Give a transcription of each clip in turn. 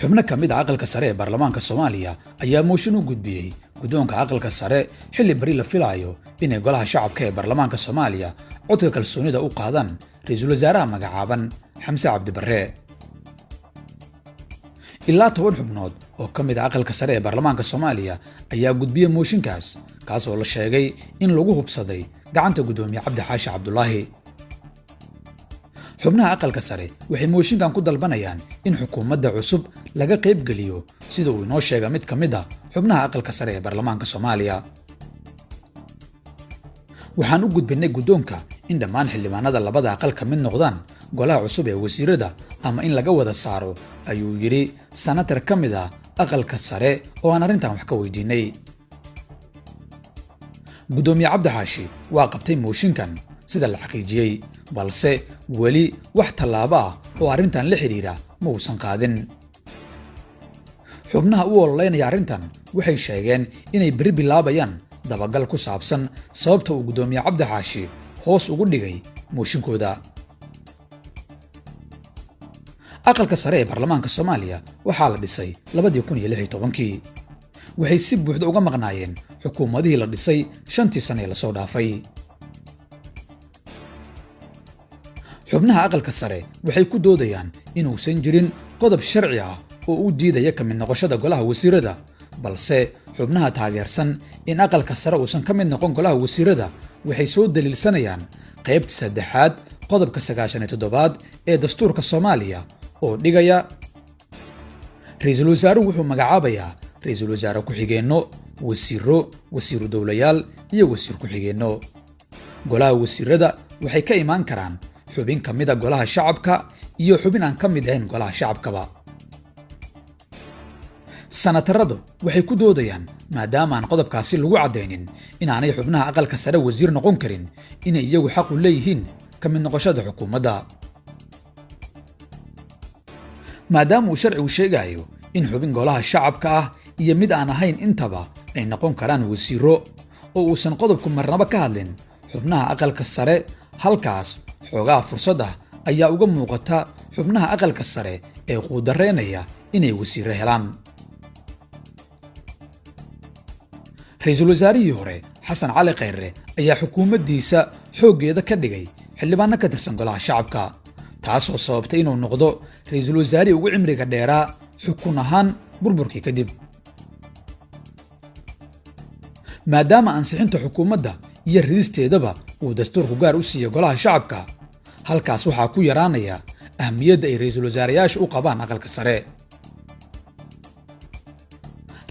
Xubno ka mid a Aqalka Sare ee Baarlamaanka Soomaaliya ayaa mooshin u gudbiyey guddoonka Aqalka Sare, xilli beri la filaayo inay Golaha Shacabka ee Baarlamaanka Soomaaliya codka kalsoonida u qaadaan ra-iisul wasaaraha magacaaban Xamse Cabdi Barre. Ilaa 10 xubnood oo ka mid a Aqalka Sare ee Baarlamaanka Soomaaliya ayaa gudbiyey mooshinkaas, kaas oo la sheegay in lagu hubsaday gacanta guddoomiye Cabdi Xaashi Cabdulaahi. Xubnaha Aqalka Sare waxay mooshinkan ku dalbanayaan in xukuumadda cusub laga qaybgeliyo, sida uu inoo sheega mid ka mid a xubnaha Aqalka Sare ee Baarlamaanka Soomaaliya. "Waxaan u gudbinnay guddoonka in dhammaan xildhibaanada labada aqal ka mid noqdaan golaha cusub ee wasiirada ama in laga wada saaro," ayuu yidhi sanatar ka mid a Aqalka Sare oo aan arrintan wax ka weydiinay. Guddoomiye Cabdi Xaashi waa qabtay mooshinkan sida la xaqiijiyey, balse weli wax tallaabo ah oo arrintan la xidhiidha ma uusan qaadin. Xubnaha u ololeynaya arrintan waxay sheegeen inay berri bilaabayaan dabagal ku saabsan sababta uu guddoomiye Cabdi Xaashi hoos ugu dhigay mooshinkooda. Aqalka Sare ee Baarlamaanka Soomaaliya waxaa la dhisay 2016-kii. Waxay si buuxda uga maqnaayeen xukuumadihii la dhisay 5-tii sane ee lasoo dhaafay. Xubnaha Aqalka Sare waxay ku doodayaan inuusan jirin qodob sharci ah oo u diidaya ka mid noqoshada golaha wasiirada, balse xubnaha taageersan in Aqalka Sare uusan ka mid noqon golaha wasiirada waxay soo daliilsanayaan qaybta saddexaad qodobka 97aad ee dastuurka Soomaaliya oo dhigaya: ra-iisul wasaaruhu wuxuu magacaabayaa ra-iisul wasaare ku-xigeenno, wasiiro, wasiiru dowlayaal iyo wasiir ku-xigeenno. Golaha wasiirada waxay ka imaan karaan xubin ka mida Golaha Shacabka iyo xubin aan ka mid ahayn Golaha Shacabkaba. Sanataradu waxay ku doodayaan, maadaama aan qodobkaasi lagu caddaynin inaanay xubnaha Aqalka Sare wasiir noqon karin, inay iyagu xaq u leeyihiin ka mid noqoshada xukuumadda, maadaama uu sharcigu sheegayo in xubin Golaha Shacabka ah iyo mid aan ahayn intaba ay noqon karaan wasiiro, oo uusan qodobku marnaba ka hadlin xubnaha Aqalka Sare. Halkaas xoogaa fursad ah ayaa uga muuqata xubnaha Aqalka Sare ee quudareynaya inay wasiiro helaan. Ra-iisul wasaarihii hore Xasan Cali Khayre ayaa xukuumaddiisa xooggeeda ka dhigay xildhibaano ka tirsan Golaha Shacabka, taasoo sababtay inuu noqdo ra-iisul wasaarihii ugu cimriga dheeraa xukun ahaan burburkii kadib. Maadaama ansixinta xukuumadda iyo ridisteedaba uu dastuurku gaar u siiya Golaha Shacabka, halkaas waxaa ku yaraanaya ahmiyadda ay ra-iisul wasaarayaasha u qabaan Aqalka Sare.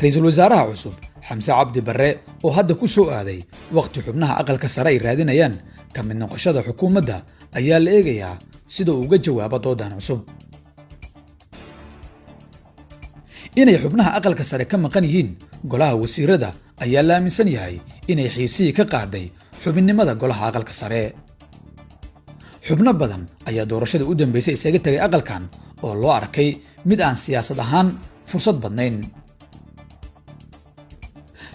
Ra-iisul wasaaraha cusub Xamse Cabdi Barre, oo hadda ku soo aaday waqti xubnaha Aqalka Sare ay raadinayaan ka mid noqoshada xukuumadda, ayaa la eegayaa sida uu uga jawaabo doodan cusub. Inay xubnaha Aqalka Sare ka maqan yihiin golaha wasiirada ayaa la aaminsan yahay inay xiisihii ka qaaday xubinnimada golaha Aqalka Sare. Xubno badan ayaa doorashadii u dambeysay isaga tegay aqalkan oo loo arkay mid aan siyaasad ahaan fursad badnayn.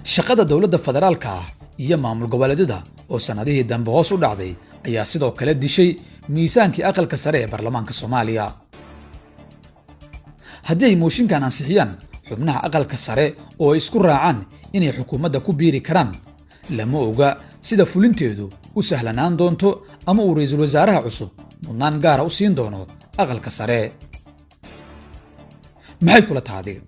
Shaqada dowladda federaalka ah iyo maamul goboleedyada oo sannadihii dambe hoos u dhacday ayaa sidoo kale dishay miisaankii Aqalka Sare ee Baarlamaanka Soomaaliya. Haddii ay mooshinkan ansixiyaan xubnaha Aqalka Sare oo ay isku raacaan inay xukuumadda ku biiri karaan, lama oga sida fulinteedu u sahlanaan doonto ama uu ra-iisul wasaaraha cusub mudnaan gaara u siin doono Aqalka Sare. Maxay kula taha adiga?